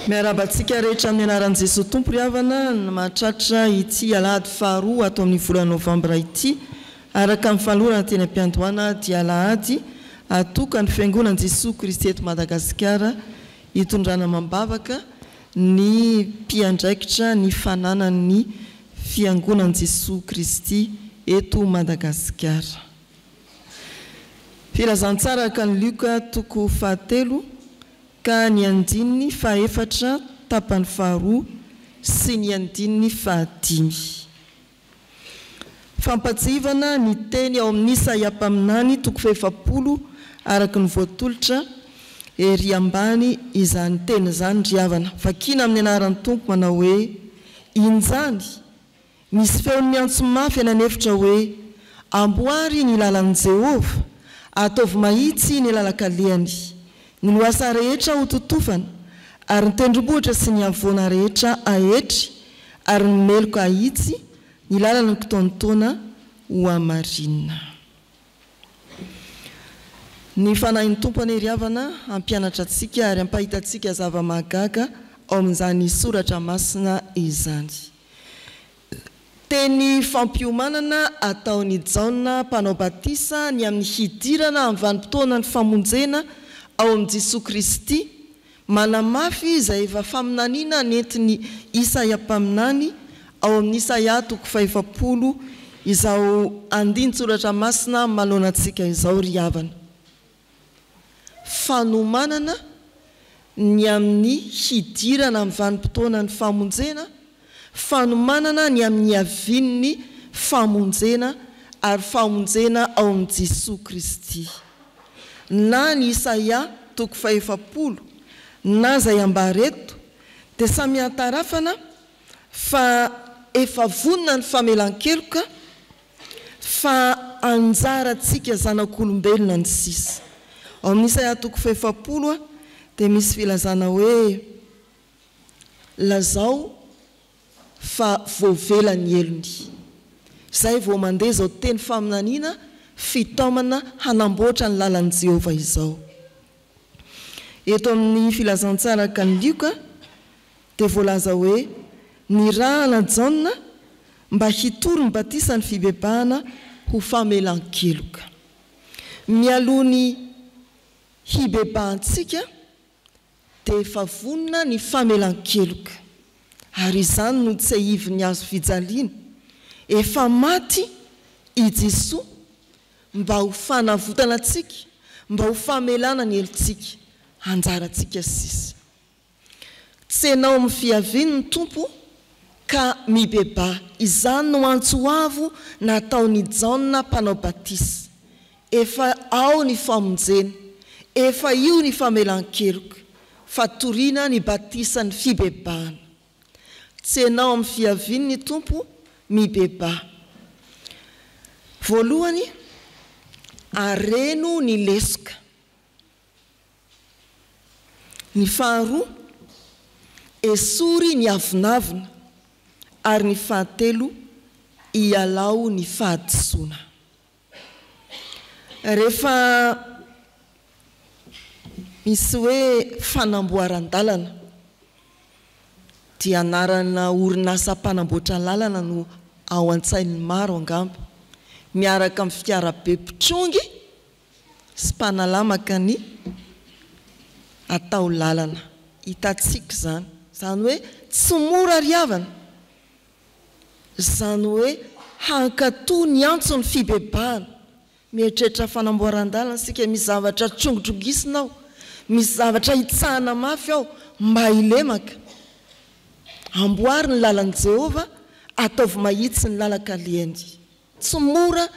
Miarahaba antsika rehetra amin'ny anaran'i Jesoa Tompo ry havana mahatratra ity alahady faharoa ato amin'ny volana novambra ity. Araka ny fanolorana teny am-piandohana dia alahady atokan'ny Fiangonan'i Jesoa Kristy eto Madagasikara hitondrana amam-bavaka ny mpiandraikitra ny fananan'ny Fiangonan'i Jesoa Kristy eto Madagasikara. Filazantsara araka an'i Lioka toko fahatelo ka ny andininy fahefatra tapany faharoa sy ny andininy fahadimy. Fampatsiahivana ny teny ao amin'ny Isaia mpaminany toko fahefapolo araka ny voatolotra ery ambany izany teny izany ry havana. Vakiana amin'ny anaran'ny Tompo manao hoe, Injany! Misy feon'ny miantso mafy any an'efitra hoe, Amboary ny lalan'i Jehovah, ataovy mahitsy ny lalan-kalehany. Ny lohasaha rehetra hototofana, ary ny tendrombohitra sy ny havoana rehetra haetry, ary ny meloka hahitsy, ny lalana kitaontaona hohamarinina. Ny Fanahin'ny Tompo anie ry havana hampianatra antsika ary hampahita antsika zava-mahagaga ao amin'izany Soratra Masina izany. Teny fampiomanana ataon'i Jaona Mpanao Batisa ny amin'ny hidirana amin'ny vanim-potoanan'ny famonjena ao amin'i Jesoa Kristy, manamafy izay efa faminaniana nentin'i Isaia mpaminany ao amin'ny Isaia toko fahefapolo izao andinin-tsoratra masina manoloana antsika izao ry havana. Fanomanana ny amin'ny hidirana amin'ny vanim-potoanan'ny famonjena, fanomanana ny amin'ny hiavian'ny famonjena ary famonjena ao amin'i Jesoa Kristy. Na ny Isaia toko fahefapolo na izay ambara eto dia samy ahatarafana fa efa vonona ny famelan-keloka Fa anjarantsika zanak'olombelona ny sisa. Ao amin'ny Isaia toko fahefapolo dia misy filazana hoe, Lazao fa voavela ny helony. Izay vao mandeha izao teny faminaniana fitaomana hanamboatra ny lalan'i Jehovah izao. Eto amin'ny Filazantsara araka an'i Lioka dia voalaza hoe, Nirahana Jaona mba hitory ny batisan'ny fibebahana ho famelan-keloka. Mialoha ny hibebahantsika dia efa vonona ny famelan-keloka. Ary izany no tsiahivin'ny hazo fijaliana. Efa maty i Jesoa mba ho fanavotana antsika, mba ho famelana ny helotsika. Anjarantsika sisa. Tsenao amin'ny fiaviany ny Tompo ka mibebaha. Izany no antso avo nataon'i Jaona mpanao batisa. Efa ao ny famonjena, efa io ny famelan-keloka, fa torina ny batisan'ny fibebahana. Tsenao amin'ny fiaviany ny Tompo, mibebaha. Voalohany, areno ny lesoka. Ny faharoa, esory ny avonavona, ary ny fahatelo, ialao ny fahadisoana. Rehefa misy hoe fanamboaran-dalana dia anarana orinasa mpanamboatra lalana no ao an-tsain'ny maro angamba, miaraka amin'ny fiarabe mpitrongy sy mpanalamaka ny atao lalana. Hitantsika izany. Izany hoe tsy mora ry havana. Izany hoe hankatò ny antson'ny fibebahana. Mieritreritra fanamboaran-dalana isika, misy zavatra trongitrongisina ao, misy zavatra hitsahana mafy ao mba hilemaka. Amboary ny lalan'i Jehovah, ataovy mahitsy ny lalan-kalehany. Tsy mora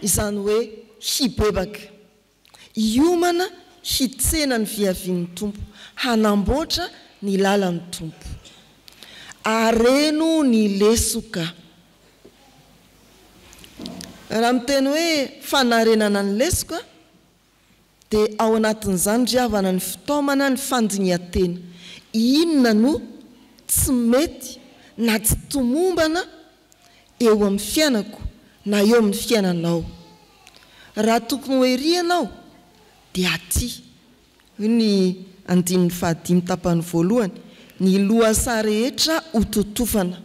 izany hoe hibebaka, hiomana hitsena ny fiavian'ny Tompo, hanamboatra ny lalan'ny Tompo. Areno ny lesoka. Raha miteny hoe fanarenana ny lesoka Dia ao anatin'izany ry havana ny fitaomana ny fandinihan-tena. Inona no tsy mety na tsy tomombana eo amin'ny fiainako na eo amin'ny fiainanao? Raha tokony ho ery ianao dia aty. Hoy ny andininy fahadimy tapany voalohany. Ny lohasaha rehetra hototofana.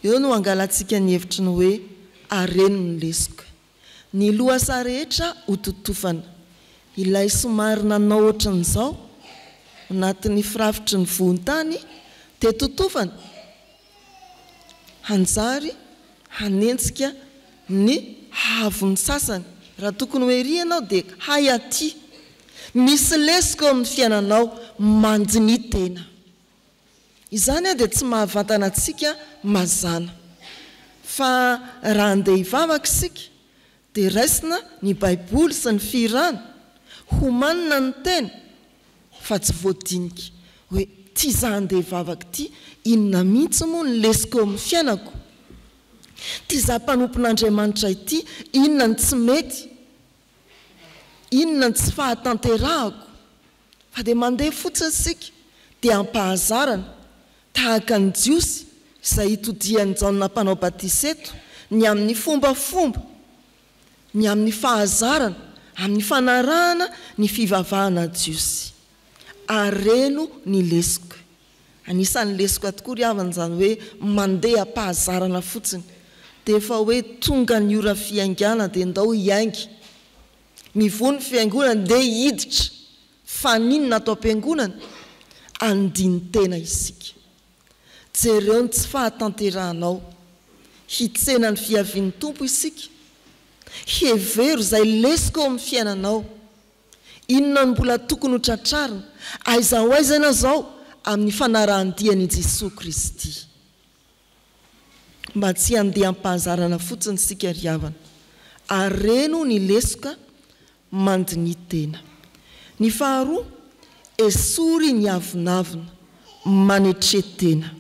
Eo no angalantsika ny hevitry ny hoe areno ny lesoka. Ny lohasaha rehetra hototofana. Ilay somary nanao ohatran'izao, anatin'ny firafitry ny vohon-tany, dia totofana. Hanjary hanenjika ny haavon'ny sasany. Raha tokony ho ery ianao dia hay aty. Misy lesoka eo amin'ny fiainanao, mandiniha tena. Izany dia tsy mahavantana antsika mazàna. Fa raha handeha hivavaka isika dia raisina ny Baiboly sy ny fihirana, homanina ny tena fa tsy voadinika hoe ty za handeha hivavaka ity inona mihitsy moa ny lesoka eo amin'ny fiainako? Ty za mpanompon'Andriamanitra ity inona ny tsy mety? Inona ny tsy fahatanterahako? Fa dia mandeha fotsiny isika dia am-pahazarana, tahaka ny Jiosy izay itodihan'i Jaona Mpanao Batisa eto, ny amin'ny fombafomba, ny amin'ny fahazarana, amin'ny fanarahana ny fivavahana jiosy. Areno ny lesoka. Anisan'ny lesoka tokoa ry havana izany hoe mandeha am-pahazarana fotsiny. Dia efa hoe tonga ny ora fiaingàna dia ndao hiainga. Mivoha ny fiangonana dia hiditra. Fa n'inona ato am-piangonana? Andinin-tena isika. Jereo ny tsy fahatanterahanao. Hitsena ny fiavian'ny Tompo isika. Hevero izay lesoka eo amin'ny fiainanao. Inona no mbola tokony ho tratrarina? Aiza ho aiza ianao izao amin'ny fanarahan-dian'i Jesoa Kristy? Mba tsy handeha am-pahazarana fotsiny isika ry havana. Areno ny lesoka mandini-tena. Ny faharoa, esory ny avonavona, manetre tena.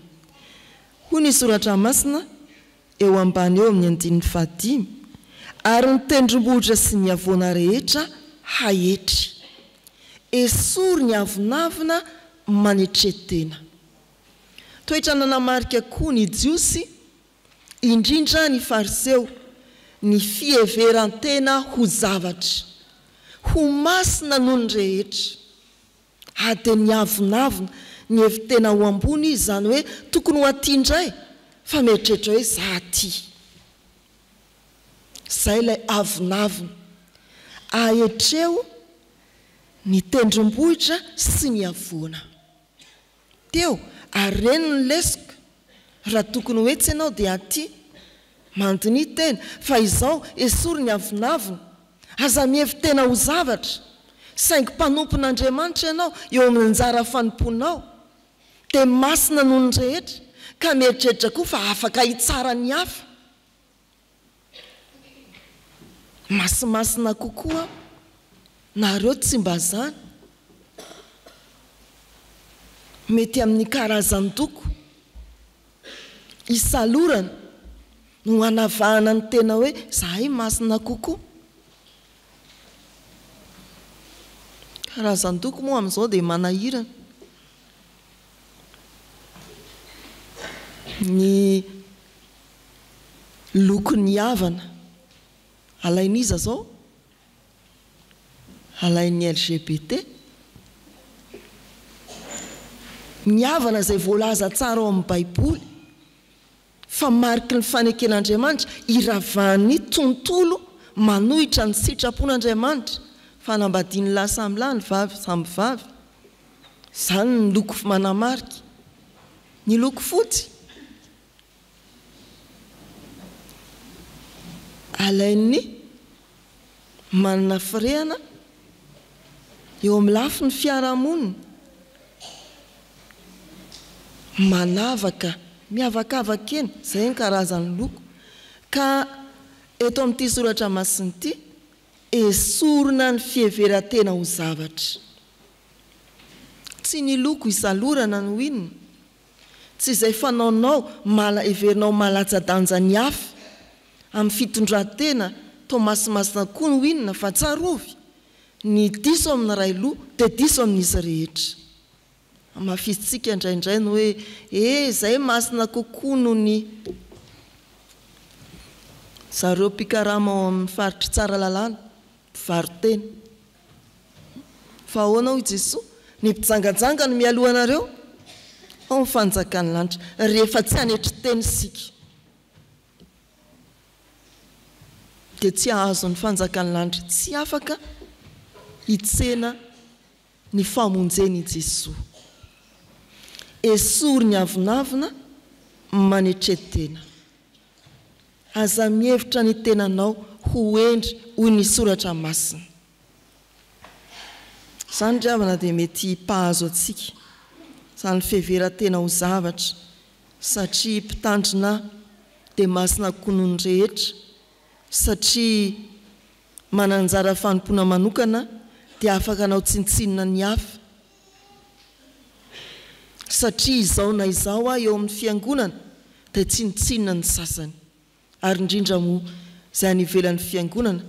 Hoy ny Soratra Masina eo ambany eo amin'ny andininy fahadimy, Ary ny tendrombohitra sy ny havoana rehetra haetry. Esory ny avonavona, manetre tena. Toetra nanamarika koa ny Jiosy, indrindra ny Fariseo, ny fiheveran-tena ho zavatra, ho masina noho ny rehetra. Ary dia niavonavona, nihevi-tena ho ambony izy, izany hoe tokony ho aty indray, fa mieritreritra hoe za aty. Izay ilay avonavona. Ahetreo ny tendrombohitra sy ny havoana. Teo, ary reno ny lesoka. Raha tokony ho etsy ianao dia aty. Mandiniha tena, fa izao, esory ny avonavona. Aza mihevi-tena ho zavatra. Saingy mpanompon'Andriamanitra ianao eo amin'ny anjara fanompoanao. Dia masina noho ny rehetra, ka mieritreritra koa fa afaka hitsara ny hafa. Masimasina kokoa aho, nareo tsy mba zany. Mety amin'ny karazan-doko isalorana no hanavahana ny tena hoe zahay masina kokoa. Karazan-doko moa amin'izao dia manahirana. Ny Lokon'ny havana. Alain'iza zao? Alain'ny LGBT? Ny havana izay voalaza tsara ao amin'ny Baiboly fa mariky ny faneken'Andriamanitra iravahan'ny tontolo manohitra ny sitrapon'Andriamanitra, fanambadian'ny lahy samy lahy ny vavy samy vavy. Izany ny loko manamarika. Ny loko fotsy. Alain'ny manana firehana eo amin'ny lafiny fiarahamonina, manavaka, miavakavaka eny, izay ny karazan'ny loko. Ka eto amin'ity soratra masina ity, esorina ny fiheveran-tena ho zavatra. Tsy ny loko isalorana no inona? Tsy izay fanaonao mala heverinao mahalatsa-danja ny hafa amin'ny fitondran-tena toa masimasina koa no inona fa tsarovy, ny diso amin'ny iray loha dia diso amin'izy rehetra. Hamafisintsika indraindray ny hoe eh izay masina kokoa noho ny zareo mpikarama ao amin'ny faritr'i Tsaralalàna, mpivaro-tena. Fa ahoana hoy Jesoa? Ny mpijangajanga no mialoha anareo. Ao amin'ny fanjakan'ny lanitra, rehefa tsy hanetry tena isika, dia tsy hahazo ny fanjakan'ny lanitra, tsy afaka hitsena ny famonjen' i Jesoa. Esory ny avonavona, manetre tena. Aza mihevitra ny tenanao ho hendry hoy ny soratra masina. Izany ry havana dia mety mpahazo antsika, izany fiheveran-tena ho zavatra, satria mpitandrina dia masina kokoa noho ny rehetra, satria manana anjara fanompoana manokana dia afaka hanao tsinontsinona ny hafa, satria izao na izao aho eo amin'ny fiangonana dia tsinontsinona ny sasany. Ary indrindra moa izay any ivelan'ny fiangonana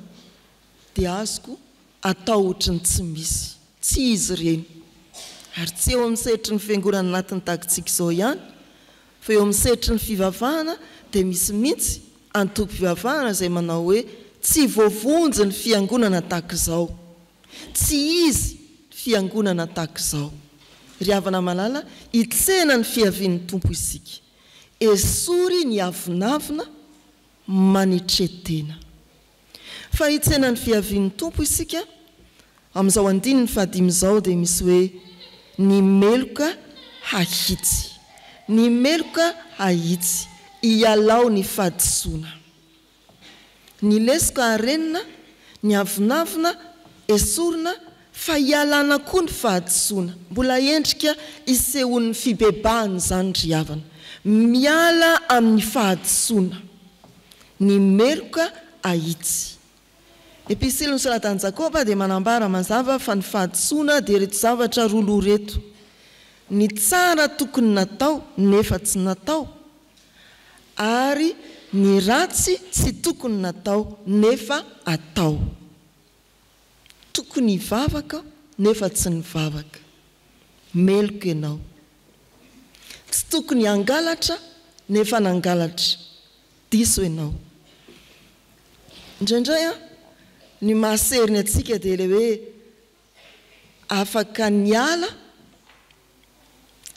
dia azoko atao ohatry ny tsy misy. Tsy izy ireny. Ary tsy eo amin'ny sehatry ny fiangonana anatin'ny takintsika izao ihany fa eo amin'ny sehatry ny fivavahana dia misy mihitsy antokom-pivavahana izay manao hoe tsy voavonjy ny fiangonana tahaka izao. Tsy izy ny fiangonana tahaka izao. Ry havana malala, hitsena ny fiavian'ny Tompo isika. Esory ny avonavona manetre tena. Fa hitsena ny fiavian'ny Tompo isika, amin'izao andininy fahadimy izao dia misy hoe ny meloka hahitsy. Ny meloka hahitsy, ialao ny fahadisoana. Ny lesoka harenina, ny avonavona esorina fa ialana koa ny fahadisoana. Mbola endrika isehoan'ny fibebahana izany ry havana. Miala amin'ny fahadisoana. Ny meloka ahitsy. Epistily nosoratan'i Jakoba dia manambara mazava fa ny fahadisoana dia ireto zavatra roa loha ireto, ny tsara tokony natao nefa tsy natao, ary ny ratsy tsy tokony natao nefa atao. Tokony hivavaka aho nefa tsy nivavaka. Meloka ianao. Tsy tokony hangalatra nefa nangalatra. Diso ianao. Indraindray an, ny mahaseriny antsika dia ilay hoe afaka niala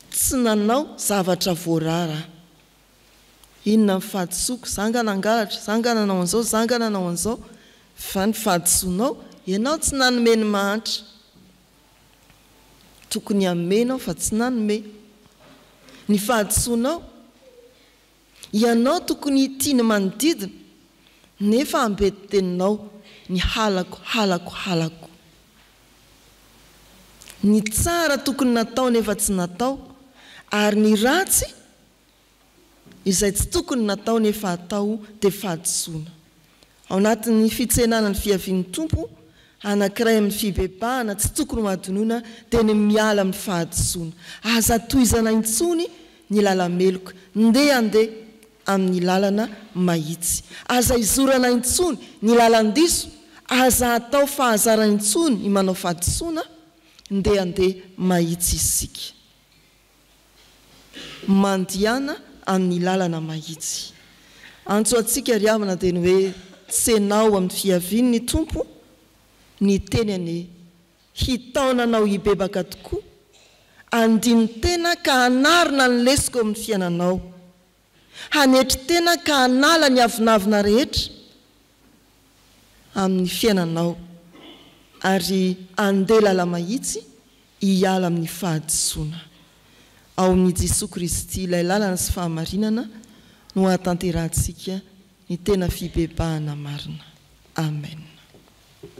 tsy nanao zavatra voarara aho. Inona ny fahadisoako? Za nga nangalatra, za nga nanao an'izao, za nga nanao an'izao. Fa ny fahadisoanao, ianao tsy nanome ny mahantra. Tokony hanome ianao fa tsy nanome. Ny fahadisoanao, ianao tokony hitia ny manodidina nefa ambetiteninao ny halako, halako, halako. Ny tsara tokony natao nefa tsy natao ary ny ratsy izay tsy tokony natao nefa atao dia fahadisoana. Ao anatin'ny fitsenana ny fiavian'ny Tompo, anankiray amin'ny fibebahana tsy tokony ho adinoina dia ny miala amin'ny fahadisoana. Aza tohizana intsony ny lala-meloka, ndeha andeha amin'ny lalana mahitsy. Aza izorana intsony ny lalan-diso, aza atao fahazarana intsony ny manao fahadisoana, ndeha andeha mahitsy isika. Mandihana amin'ny lalana mahitsy. Antso antsika ry havana dia ny hoe tsenao amin'ny fiaviany ny Tompo, ny teny anie hitaona anao hibebaka tokoa, handini-tena ka hanarina ny lesoka eo amin'ny fiainanao, hanetry tena ka hanala ny avonavona rehetra amin'ny fiainanao ary handeha lala-mahitsy hiala amin'ny fahadisoana. Ao amin'i Jesoa Kristy, ilay lalana sy fahamarinana, no hahatanterahantsika ny tena fibebahana marina. Amen.